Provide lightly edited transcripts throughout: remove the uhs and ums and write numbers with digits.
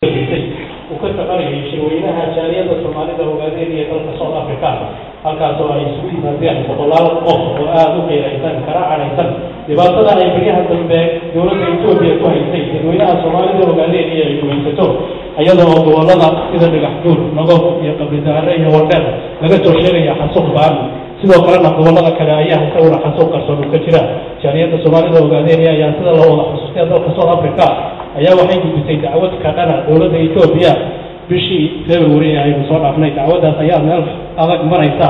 Uu ka soconayay shirweynaha jaaliyadda Soomaalida Ogaadeen iyo dalka South Africa, halkaas oo ay isugu yimaadeen boqolaal qof oo aada u qiiraysan kana cadhaysan dhibaatada ay beryaha dambe dowladda Etoobiya ku haysay dadweynaha Soomaalida Ogaadeen iyo ay gumaysato, iyada oo gobolada sida Dhagax Buur, Nogob iyo Qabridaare iyo Wardheer laga soo sheegaya xasuuq ba'an. Sidoo kalena gobolada kale ayaa isaguna xasuuq qarsoon uu ka jira. Jaaliyadda Soomaalida Ogaadeen ayaa, sida loo wada xusuustay, dalka South Africa ayaa waxay gudbisay dacwad ka dhana dowladda Etoobiya bishii February ee aynu soo dhaafnay. Dacwaddaas ayaa meel adag maraysa,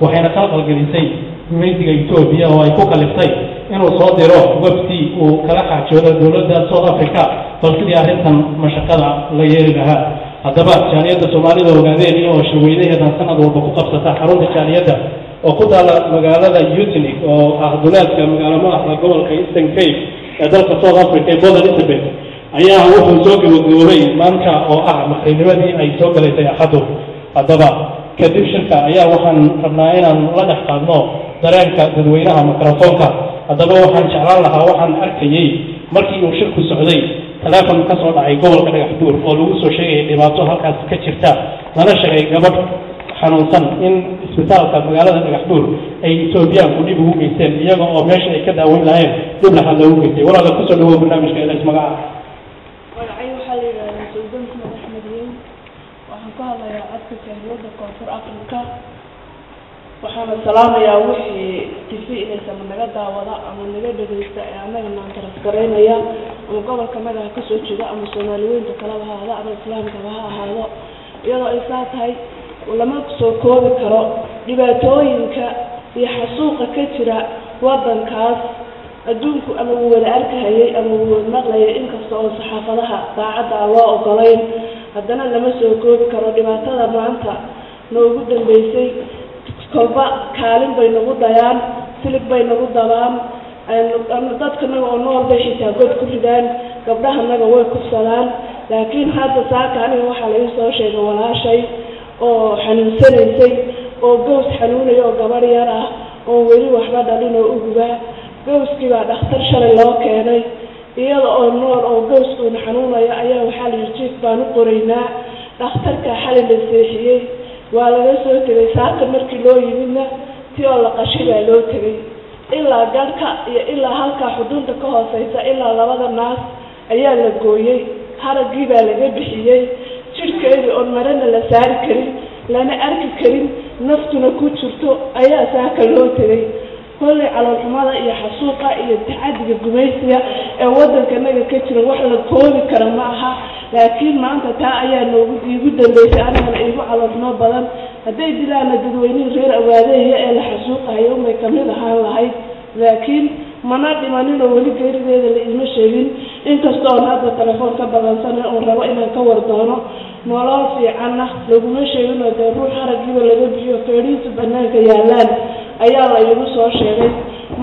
waxayna khalkhalgelisay gumaysiga Etoobiya oo ay ku kaliftay inuu soo diro wafdi uu kala xaajoodo dowladda South Africa bal sidii arrintan mashaqada la yeeli lahaa. Haddaba jaaliyadda Soomaalida Ogaadeen oo shirweynaheedan sanad walba ku qabsata xarunta jaaliyadda oo ku taala magaalada Uitenhage, oo ah duleedka magaalo madaxda gobolka Eastern Cape ee dalka South Africa ee Port Elizabeth, ayaa wuxuu soo gabagaboobay maanta oo ah maqribnimadii ay soo galaysay Axaddu. Haddaba kadib shirka ayaa waxaan rabnaa inaan la dhex qaadno dareenka dadweynaha microfoonka. Haddaba waxaan jeclaan lahaa, waxaan arkayey markii uu shirku socday teleefon ka soo dhacay gobolka Dhagax Buur oo lagu soo sheegayay dhibaato halkaas ka jirta, lana sheegay gabadh xanuunsan in isbitaalka magaalada Dhagax Buur ay Etoobiyaanku dhib ugu geysteen, iyaga oo meesha ay ka daaweyn lahayeen dhib laxad loogu geystay. Walaala, kusoo dhawow barnaamijka Elays. Magaca? Magacay waxaa la yidhahdaa Sawdan Maxmed Axmed Weyn. Waxaan ku hadlayaa codka jaaliyadda Koonfur Africa. Waxaana salaamayaa wixii TV inaysan naga daawada ama naga dhegeysta ee annaga naantarasgareynaya, ama gobolka naga ha kasoo jeeda ama Soomaaliweynta kaleba ha ahaado ama Islaamkaba ha ahaado. Iyadoo ay saa tahay, lama soo koobi karo dhibaatooyinka iyo xasuuqa ka jira waddankaas. Adduunku ama wuu wada arkahayay ama wuu wada maqlayay, inkasta oo saxaafadaha daacadda aan loo ogolayn, haddana lama soo koobi karo dhibaatada maanta noogu dambeysay. Kolba kaalin bay nagu dayaan, silig bay nagu dabaan, dadkanaga oo nool bay xitaa god ku ridaan, gabdhahanaga way kufsadaan. Laakiin hadda saaka aniga waxaa la ii soo sheegay walaashay oo xanuunsanaysay oo gaws xanuunaya oo gabadh yar ah oon weli waxba dhalin oo uguba. Gawskii baa dhakhtar shalay loo keenay iyada oo nool oo gawskuuna xanuunaya ayaa waxaa la yidhi jiif baan u qoraynaa. Dhakhtarkaa xalay la seexiyey, waa laga soo tegay. Saaka markii loo yimidna ti oo la qashi baa loo tegay, ilaa garhka iyo ilaa halkaa xudunta ka hooseysa ilaa labada naas ayaa la gooyey, haraggii baa laga bixiyey. Jidhkeedii oon marana la saari karin, lana arki karin, naftuna ku jirto ayaa saaka loo tegay. Kollay caloolxumada iyo xasuuqa iyo tacadiga gumaysiga ee waddankanaga ka jira wax la koobi kara ma aha. Laakiin maanta taa ayaa noogu iigu dambeysay, anigana iigu caloolxumo badan. Hadday dilaana dadweynihii reer Awaadeeya ee la xasuuqayo unbay kamid ahaan lahayd, laakiin mana dhimaninoo weli geerideeda la iima sheegin, inkasta oon hadda telefoon ka badansanay oon rabo inaan ka war doono. Nolol fiicanna laguma sheeginoo dee ruux haraggiiba laga bixiyo, feedhihiisu banaanka yaalaan ayaa la iigu soo sheegay.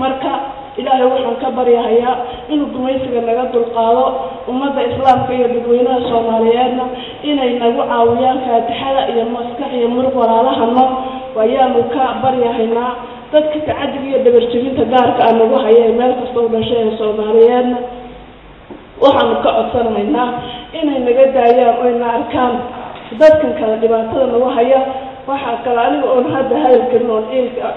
Marka Ilaahay waxaan ka baryahayaa inuu gumaysiga naga dulqaado, ummadda Islaamka iyo dadweynaha Soomaaliyeedna inay nagu caawiyaan faatixada iyo maskax iyo muruq walaalahano ayaanu ka baryahaynaa. Dadka tacadiga iyo dhabarjebinta gaarka a nagu haya ee meel kasta u dhashay ee Soomaaliyeedna waxaanu ka codsanaynaa inay naga daayaan oyna arkaan dadkan kale dhibaatada nagu haya. Waxaa kale aniga oon hadda hadal karin oon ciilka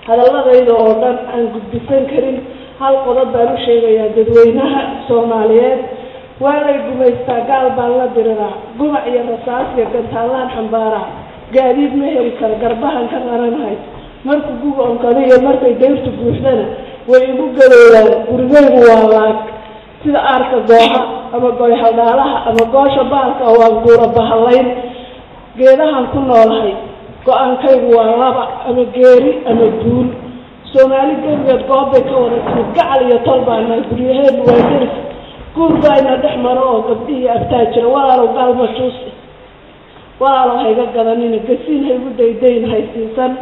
hadalladayda oo dhan aan gudbisan karin, hal qodob baan u sheegayaa dadweynaha Soomaaliyeed. Waa lay gumaystaa, gaal baan la diriraa, gumac iyo rasaas iyo gantaallaan xambaaraa, gaadiid ma heli karo, garbahan ka raranahay. Markuu guga onkado iyo markay dayrtu guuxdana way igu gadoodaan. Gurigaygu waa laag sida aarka gooha ama gooyhaldhaalaha ama goosha baalka oo waan guura bahallayn. Geedahan ku noolahay, go-aankaygu waa laba, ama geeri ama guul. Soomaali gebigeed goobbay ka wada timid, gacal iyo tol baa nahay, guryaheenu waa deris, guur baa ina dhex maro oo gabdhihii abtaa jira. Walaalow gaal majuus, walaalow hayga gadanina, gasiin haygu daydayn, haysiisan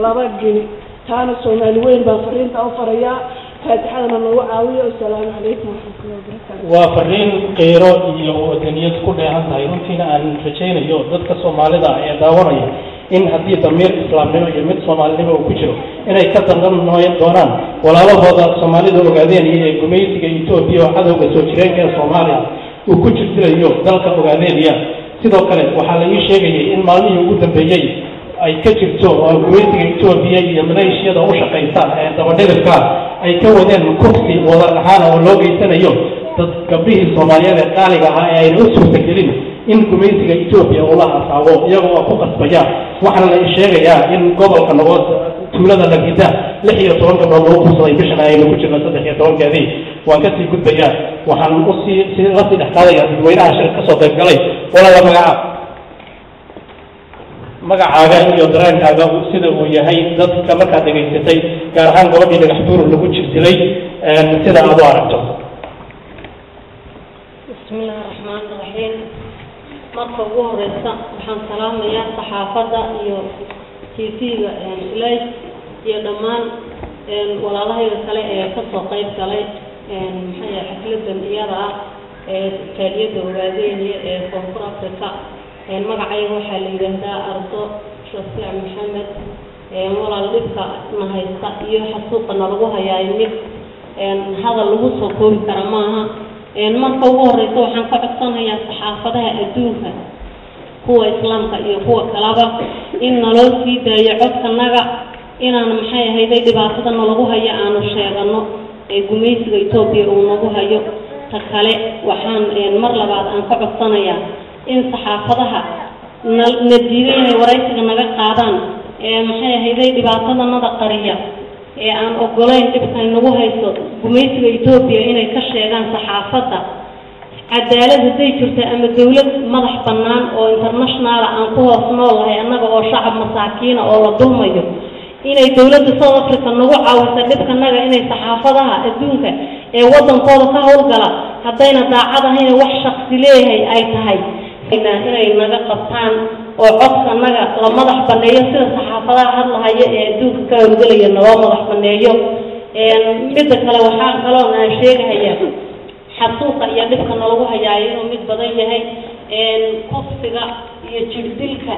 laba gini. Taana Soomaali weyn baa fariinta u farayaa, faatixadana nagu caawiyo. Asalaamu calaykum waraxmatullahi wabarakaatu. Waa fariin qiiro iyo wadaniyad ku dheehan tahay. Runtiina aan rajaynayo dadka Soomaalida ee daawanaya in haddii damiir islaamnimo iyo mid Soomaalinimo uu ku jiro inay ka danqan doonaan walaalahooda Soomaalida Ogaadeen iyo ee gumaysiga Etoobiya oo cadowga soo jireenka ee Soomaaliya uu ku jirdilayo dalka Ogaadeeniya. Sidoo kale waxaa la ii sheegayay in maalmihii ugu dambeeyey ay ka jirto oo gumaysiga Etoobiya iyo maleeshiyada u shaqaysa ee dabadhidibka ay ka wadeen kufsi wadar ahaan oo loo geysanayo dad gabdhihii Soomaaliyeed ee qaaliga ahaa ee ayna u suurtagelin in gumaysiga Etoobiya uu la hasaabo, iyaga oo ku qasbaya. Waxaana la ii sheegayaa in gobolka Nogood tuulada Lagida 16 gabdhood lagu kufsaday bishan ayaynu ku jirna 13-keedii. Waan kasii gudbayaa, waxaan usii la sii dhex qaadayaa dadweynaha shir kasoo qayb galay. Walaala, magaca magacaaga iyo dareenkaaga sida uu yahay dadka markaad dhegaysatay, gaar ahaan gabadhii Dhagax Buur lagu jir dilay, sida aad u aragto? Bismi illaahi raxmaan raxiim. Marka ugu horeysa waxaan salaamayaa saxaafadda iyo TV-ga Ilays iyo dhammaan walaalahayga kale ee kasoo qayb galay, maxaa yahay, xafladan iyada ah ee jaaliyadda Ogaadeeniya ee Koonfur Africa. Magacayga waxaa la yidhaahdaa Ardo Shafiic Maxamed. Walaal, dhibka na haysta iyo xasuuqa nalagu hayaay mid hadal lagu soo koobi kara maaha. Marka ugu horeysa waxaan ka codsanayaa saxaafadaha adduunka, kuwa islaamka iyo kuwa kalaba, in naloo sii daayo codkanaga, inaan, maxay ahayday, dhibaatada nalagu hayo aanu sheegano ee gumaysiga Etoobiya uu nagu hayo. Ta kale, waxaan mar labaad aan ka codsanayaa in saxaafadaha na diiday inay waraysiga naga qaadaan ee, maxay ahayday, dhibaatadanada qariya ee aan ogolayn dhibkan nagu hayso gumaysiga Etoobiya inay ka sheegaan saxaafadda. Cadaalad hadday jirto ama dawlad madax bannaan oo international aan ku hoos nool lahay, annaga oo shacab masaakiina oo la dulmayo, inay dawladda South Africa nagu caawiso dhibkanaga, inay saxaafadaha adduunka ee waddankooda ka howlgala, haddayna daacad ahayna wax shaksi leeyahay ay tahay, inay naga qabtaan oo codkanaga la madax banneeyo, sida saxaafadaha hadlahaya ee adduunka ka howlgelaya naloo madax banneeyo. Midda kale, waxaa kaloon aan sheegahaya xasuuqa iyo dhibka nalagu hayaayo inuu mid badan yahay, kufsiga iyo jirdilka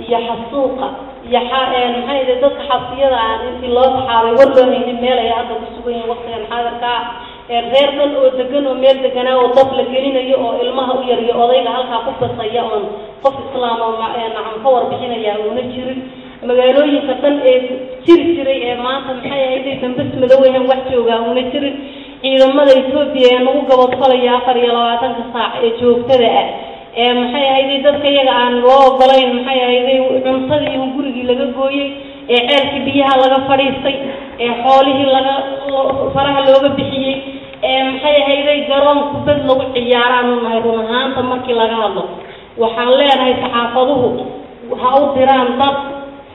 iyo xasuuqa iyo maxay yihi, dadka xabsiyada aan intii loo taxaabay war loo haynin meel ay hadda ku sugan yihiin waqtigan xaadirkaa, reer dhan oo degan oo meel deganaa oo dab la gelinayo oo ilmaha u yar iyo odayga halkaa ku basaya oon qof islaam oo nacam ka warbixinaya uuna jirin. Magaalooyinka dhan ee jiri jiray ee maanta, maxay ahayday, dambas madoweyhan wax joogaa uuna jirin. Ciidamada Etoobiya ee nagu gabadfalaya 24-ka saac ee joogtada ah ee, maxay ahayday, dadka iyaga aan loo ogolayn, maxay ahayday, cuntadii iyo gurigii laga gooyey, ee ceelkii biyaha laga fadhiistay, ee xoolihii laga faraha looga bixiyey, ee, maxay ahayday, garoon kubad lagu ciyaaraanu nahay. Run ahaanta markii laga hadlo, waxaan leenahay saxaafaduhu ha u diraan dad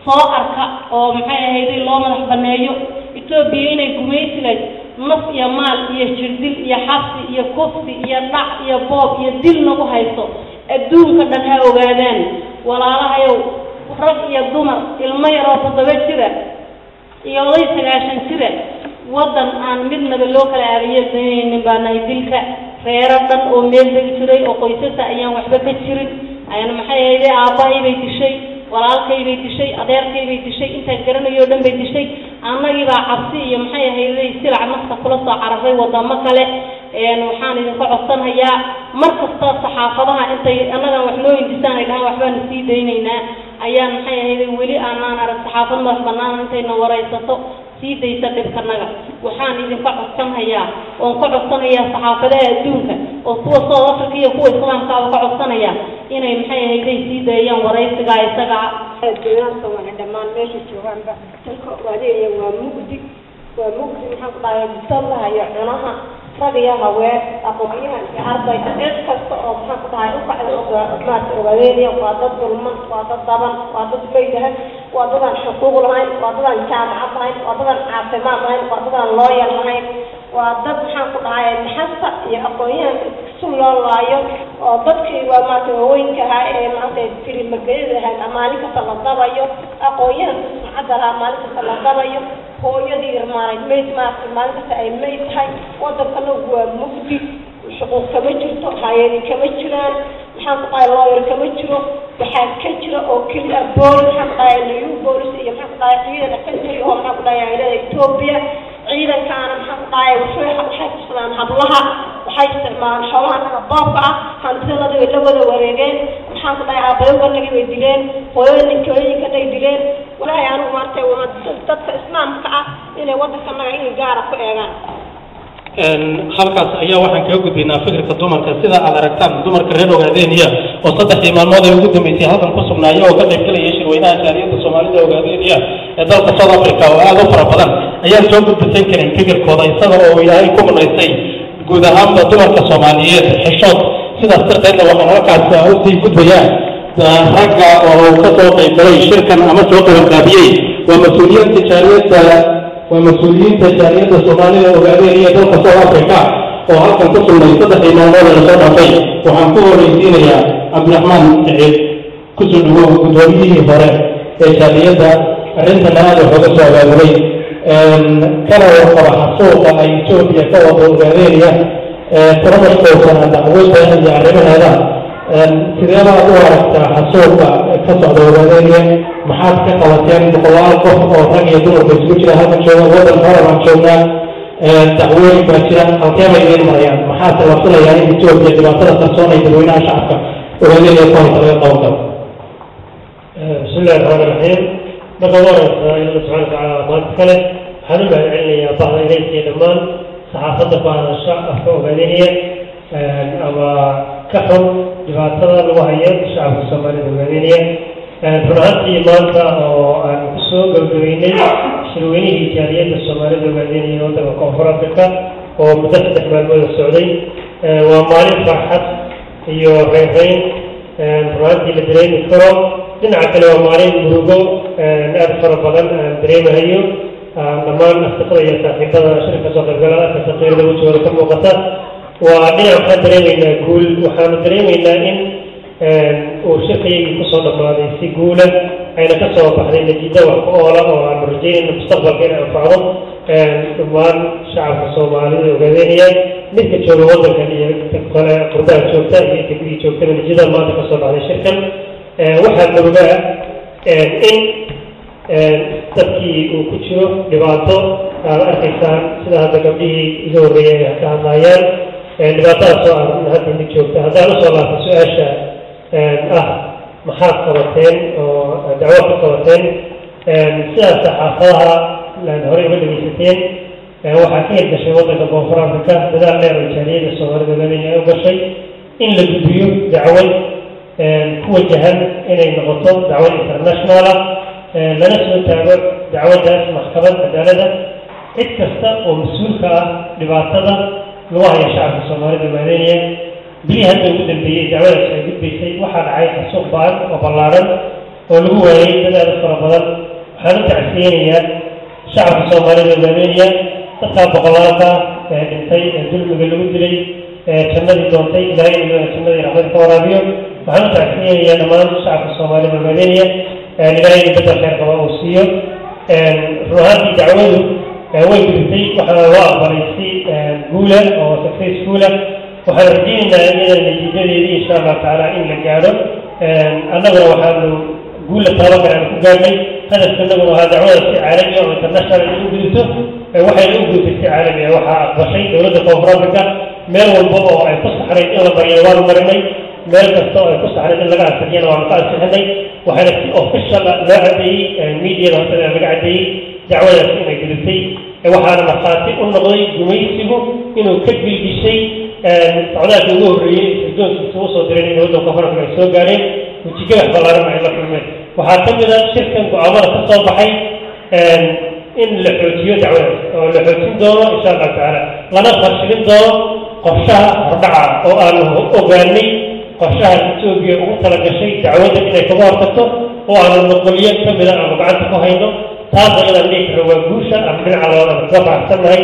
soo arka oo, maxay ahayday, loo madax baneeyo Etoobiya inay gumaysiga naf iyo maal iyo jirdil iyo xabsi iyo kufsi iyo dhac iyo boob iyo dil nagu hayso. Adduunka dhan ha ogaadaan, walaalahayow, rag iyo dumar, ilmo yaroo 7 jira iyo oday 90 jira, waddan aan midnaba loo kala aabayeelsanaynin baa nahay. Dilka reero dhan oo meel degi jiray oo qoysasa ayaan waxba ka jirin ayaan, maxay ahayday, aabbahay bay dishay, walaalkay bay dishay, adeerkay bay dishay, intaan garanayo o dhan bay dishay. Annagii baa cabsi iyo, maxay ahayday, silac nafta kula soo cararay wadamo kale. Waxaan idinka codsanhayaa, mar kasta saxaafadaha intay annagan wax noo hindisaan ay dhahaan waxbaanu sii daynaynaa, ayaan, maxay ahayday, weli aanaan arag saxaafad madax banaan intayna waraysato sii daysa dhibkanaga. Waxaan idinka codsanhayaa oon ka codsanayaa saxaafadaha adduunka oo kuwa South Africa iyo kuwa islaamkaaba ka codsanayaa inay, maxay ahayday, sii daayaan waraysigaa isaga. Dadweynaha Soomaali dhammaan meesha joogaanba, dalka Ogaadeenya waa mugdi, waa mugdi. Maxaan ku dhahay, dad iyo cunaha, rag iyo haween, aqoonyahan iyo arday, cid kasta oo, maxaan ku dhahay, u kacda maarata Ogaadeenya, waa dad dulman, waa dad daban, waa dad maydahan, waa dadaan xuquuq lahayn, waa dadaan jaamacad lahayn, waa dadaan caafimaad lahayn, waa dadaan looyar lahayn, waa dad, maxaan ku dhahay, maxasta iyo aqoonyahanka si loo laayo oo dadkii waa maarata waaweynka ahaa ee maarata filimagelida ahayd maalin kasta la dabayo, aqoonyahanka sumcadda lahaa maalin kasta la dabayo, hooyadii irmaanayd mayd maarata maalin kasta ay mayd tahay. Wadankana waa mugdi, xuquuq kama jirto, hay-adi kama jiraan, maxaan ku dhahay, lawyer kama jiro. Waxaa ka jira oo keliya boolis, maxaan ku dhahay, new boolis iyo, maxaan ku dhahay, ciidan infantry oo, maxaan ku dhahay, ay leedahay Ethiopia. Ciidankaana, maxaan ku dhahay, waxay kufsadaan hablaha. Waxay isticmaalaan xoolaha naga boobka ah, hantidanadii way la wada wareegeen. Maxaan ku dhahay, aabayoganagii way dileen, hooyooyinkana dileen. Walaahi anigu maaragtay waa dadka islaamka ah inay waddankanaga in gaara ku eegaan. Halkaas ayaa waxaan kaga gudbaynaa fikirka dumarka. Sida aad aragtaan, dumarka reer Ogaadeniya oo 3dii maalmood ee ugu dambeysay halkan ku sugnaaya oo ka qayb galayay shirweynaha jaaliyadda Soomaalida Ogaadeniya ee dalka South Africa oo aada u fara badan ayaan soo gudbisan karin fikirkooda, isaga oo Ilaahay ku munaystay guud ahaanba dumarka Soomaaliyeed xishood. Sidaas darteedna waxaan halkaas usii gudbayaa ragga oo ka soo qayb galay shirkan ama soo qabanqaabiyey. Waa mas-uuliyiinta jaaliyadda Soomaalida Ogaadeen iyo dalka South Africa oo halkan ku sugnay 3dii maalmood ee lasoo dhaafay. Waxaan ku horeysiinayaa Cabdiraxmaan Siciid. Kusoo dhawow, guddoomiyihii hore ee jaaliyadda, arrintana aada waxooga soo abaabulay, kana warqaba xasuuqa ay Etoobiya ka wado Ogaadeeniya, kuna mashquulsanaa dacwadda iyo arrimaheeda. Sidee baad u aragtaa xasuuqa ka socda Ogaadeeniya? Maxaad ka qabateen? Boqolaal qof oo rag iyo dumarba isugu jira halkan jooga, waddanka hore baan joognaa, dacwooyin baa jira. Halkee bay idiin marayaan? Maxaase la filayaa in Etoobiya dhibaatada qarsoon ay dadweynaha shacabka Ogaadeeniya ku haysa laga qaban karo? Bismi illahi raxmaan raxiim. Marka ugu horeysa, Illa subxana watacaala maanta kale waxaan u mahad celinayaa bahda ilayska iyo dhammaan saxaafadda ku hadasha afka Ogaadeniya ama ka xun dhibaatada lagu hayo shacabka Soomaalida Ogaadeniya. Run ahaantii, maanta oo aan kusoo gabagabeynay shirweynihii jaaliyadda Soomaalida Ogaadeniya ee waddanka Koonfur Africa oo muddo 3 maalmooda socday, waa maalin farxad iyo reynreyn run ahaantii la dareemi karo. Dhinaca kale, waa maalin murugo aad u fara badan aan dareemahayo. Dhammaan asdiqada iyo saaxiibada shirka kasoo qaybgala arkaysa qiirada wejigooda ka muuqata. Waa dhinac waxaan dareemaynaa guul, waxaanu dareemaynaa in uu shirkayagii kusoo dhammaaday si guula, ayna ka soo baxday natiijo wax ku oola oo aanu rajeynayno mustaqbalka inay anfacdo dhammaan shacabka Soomaalida Ogaadeenaya, midka jooga waddankan iyo inta kale qurbaha joogta iyo inta gudihii joogtaba. Natiijada maanta kasoo baxday shirkan, waxaa murugaa in dadkii uu ku jiro dhibaato aad arkaysaan, sida hadda gabdhihii iga horreeyay ay ka hadlayaan, dhibaatadaas oo ah hadda mid joogta. Haddaan usoo laabto su-aasha ah maxaad qabateen oo dacwo ka qabateen, sidaas saxaafadaha horey uga dhegeysateen, waxaa ka hirgashay waddanka Koonfur Africa dadaal dheer oo jaaliyadda Soomaalida Ogaadenya ay u gashay in la gudbiyo dacwad ku wajahan inay noqoto dacwad international ah, lana soo taago dacwaddaas maxkamad cadaalada cid kasta oo mas-uulka ah dhibaatada lagu hayo shacabka Soomaalida Ogaadenya. Bilihii hadda ugu dambeeyey dacwadaas ay gudbaysay, waxaa dhacay xasuuq ba-an oo ballaaran oo lagu waayey dad aad u fara badan. Waxaan u tacsiyeynayaa shacabka Soomaalida Ogaadenya dadkaa boqolaalka ee dhintay ee dulmiga lagu dilay ee jannadii doontay. Ilaahay inuu jannadii raxmad ka waraabiyo. Waxaan u tacsiyeynayaa dhammaan shacabka Soomaalida Ogaadenya, Ilaahay in bedel khayr qaba uu siiyo. Run ahaantii, dacwadu way gudubtay, waxaana loo aqbalay si guula oo successful ah. Waxaan rajeynaynaa iyadana natiijadeedii insha Allahu tacaala in la gaadho. Annaguna waxaanu guul la taaban karaan ku gaarnay hadafka innaguna ahaa dacwada si caalami ah oo international inay u gudubto. Waxayna u gudubtay si caalami ah. Waxaa aqbashay dowladda Koonfur Africa. Meel walba oo ay ku saxnayd in la mariyo waanu marinay, meel kasta oo ay ku saxnayd in laga ansixiyana waanu ka ansixinay. Waxaana si official ah loo caddeeyey, mediada hortada laga caddeeyey dacwadaasi inay gudubtay. Waxaana markhaati u noqday gumaysigu inuu ka gilgishay socdaalkii ugu horreeyey sirdoonkiisa usoo direen inay waddanka Koonfur Africa ay soo gaareen, wejigadax ballaaran ay la kulmeen. Waxaa ka mid a shirkan go-aamada ka soo baxay in la xoojiyo dacwadaas oo la xoojin doono insha Allahu tacaala, lana fashilin doono qorshaha hordhaca oo aanu ogaanay qorshaha Etoobiya ugu talagashay dacwadda inay kaga hortagto, oo aanu noqolyo ka mida aanu gacanta ku hayno. Taas ayadaan dhihi karno waa guusha ama dhinaca labaad aanu kaga faraxsannahay.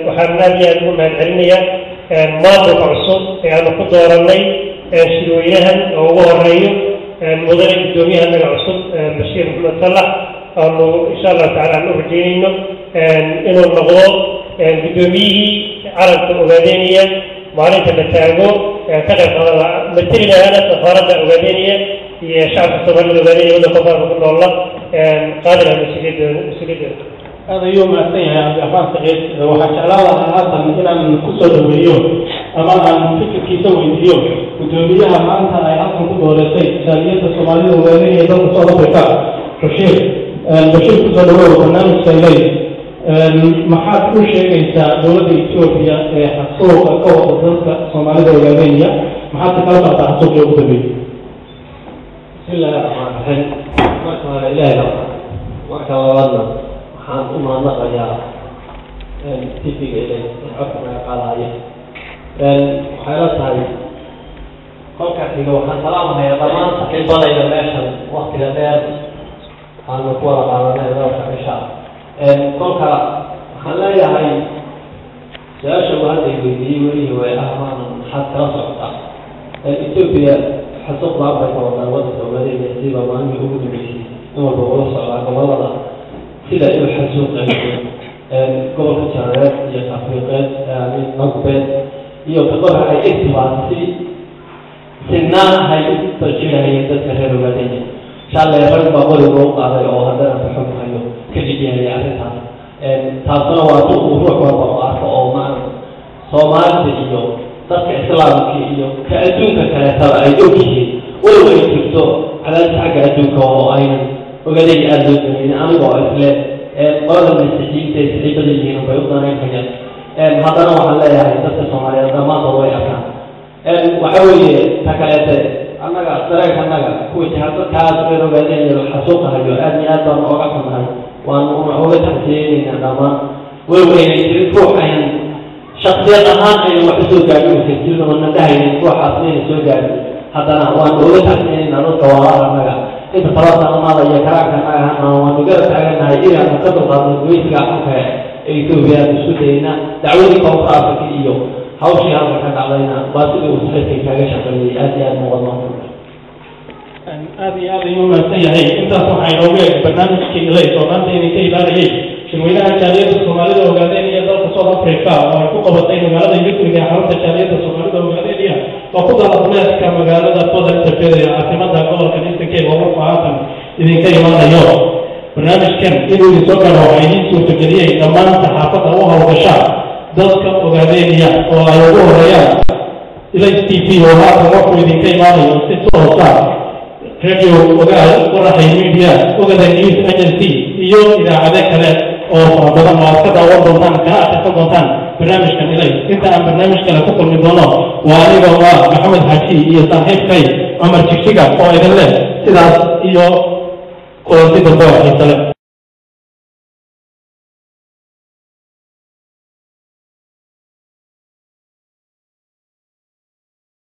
Waxaan aad iyo aad ugu mahad celinayaa maamulka cusub ee aanu ku dooranay shirweynahan oo ugu horeeyo mudane guddoomiyaha cusub Bashiir Maxamed Sallax, aanu insha Allahu tacala aan u rajeynayno inuu noqdo guddoomiyihii calanka Ogaadeynaya maalinta la taago ka qayb qaadan lahaa, mateli lahaana safaaradda Ogaadeynaya iyo shacabka Soomaalida Ogaadeynaya waddanka Koonfur ku noolla, qaadi lahaa mas-uuliyadooda. Aad ayuu mahadsan yahay Cabdiraxmaan Saciid. Waxaan jeclaan lahaa haatan inaan kusoo dhaweeyo ama aan fikirkiisa weydiiyo guddoomiyaha maanta ay halkan ku dooreysay jaaliyadda Soomaalida Ogaadeynaya dalka South Africa, Bashiir. Bashiir, kusoo dhawow barnaamijka Ilays. Maxaad u sheegaysaa dowladda Ethiopia ee xasuuqa ka wada dadka Soomaalida Ogaadeynaya? Maxaad ka kala socotaa xasuuqii ugu dambeeyey? Bismi illaahi raxmaan raxiim. Marka hore Ilaahay baa, marka labaadna waxaan u mahadnaqayaa TV-ga Ilays ee codka naga qaadaya. Waxay la tahay kolka xiga waxaan salaamahayaa dhammaan saxiibadayda meeshan waktiga dheer aanu ku wada qaadanay dhowrka cisha. Kolka waxaan leeyahay su-aasha uu hadda weydiiyey welihii way ah maana maxaad kala socotaa Ethiopia xasuuq baan bay ka wadaan waddanka Ogaadeenaya, siiba maalmihii ugu dambeysay in walba ula socdaa gobolada sida inuu xasuuqayo gobolka Jarareed iyo Afriiqeed, Nogbeed iyo kaqoraxay, intiba si sinaan ahay u bajirahayeen dadka reer Ogaadenya. Shalay rag baa qori loo qaaday oo haddana baxumahayo ka dhigihaya arrintaas. Taasna waa tu uu ruux walba u arko oo maana Soomaalida iyo dadka Islaamka iyo ka adduunka kaleetaba ay og yihiin, walow ay jirto cadaadis xagga adduunka oo aynan Ogaadayga aada loo danaynin. Anigoo isle qolada Masiixiyiinta ay saxiibada yihiin bay u danaynhayaan, haddana waxaan leeyahay dadka Soomaaliyeed dhammaantood way arkaan. Waxa weeye ta kaleete, annaga dareenka annaga kuwa jiha dadkaas reer Ogaadeen xasuuqahayo aad iyo aad baanu oga xunnahay, waanu una oga taxsiyeynaynaa dhammaan, walow aynay jirin ruux aynan shaksiyad ahaan aynan wax usoo gaadhin, aysan jirin oo na dhahaynin ruuxaas mayna soo gaadhin, haddana waanu oga taxsiyeynaynaa dadka walaalaha annaga. Inta tabarta iyo karaanka annaga ahana waanu garab taagannahay inaanu ka dulqaadno gumaysiga xunka ee Ethiopia aanu isku dayna. Dacwadii Koonfur Africa iyo hawshii halka ka dhacdayna waa sidii uu saxiibkay kaaga shaqeeyey. Aad iyo aad muqad. Aad iyo aad ayuu mahadsan yahay. Intaas waxaa inoogu eg barnaamijkii Ilays oo maanta idinka imaanayay shirweynaha jaaliyadda Soomaalida Ogaadeynaya dalka South Africa oo ay ku qabatay magaalada Yutrig ee xarunta jaaliyadda Soomaalida Ogaadeynaya oo ku dalableedka magaalada Potchefstroom ee caasimada gobolka Eastern Cape oo wuxuu haatan idinka imaanayo. Barnaamijkan inuu idin soo gaaro waxaa idiin suurtageliyey dhammaan saxaafadda u howlgasha dadka Ogaadeynaya oo ay ugu horeeyaan Ilays TV oo haatan wuxuu idinka imaanayo si toosa, Radio Ogaal, Qoraxay Media, Ogada News Agency iyo idaacado kale oo fara badan oo aad ka daawan doontaan kana akhrisan doontaan barnaamijkan Ilays. Inta aan barnaamij kale ku kulmi doono, waa anigoo ah Maxamed Xaaji iyo saaxiibkay Cumar Jigjiga oo idin leh sidaas iyo kulanti dambe oo xiise leh.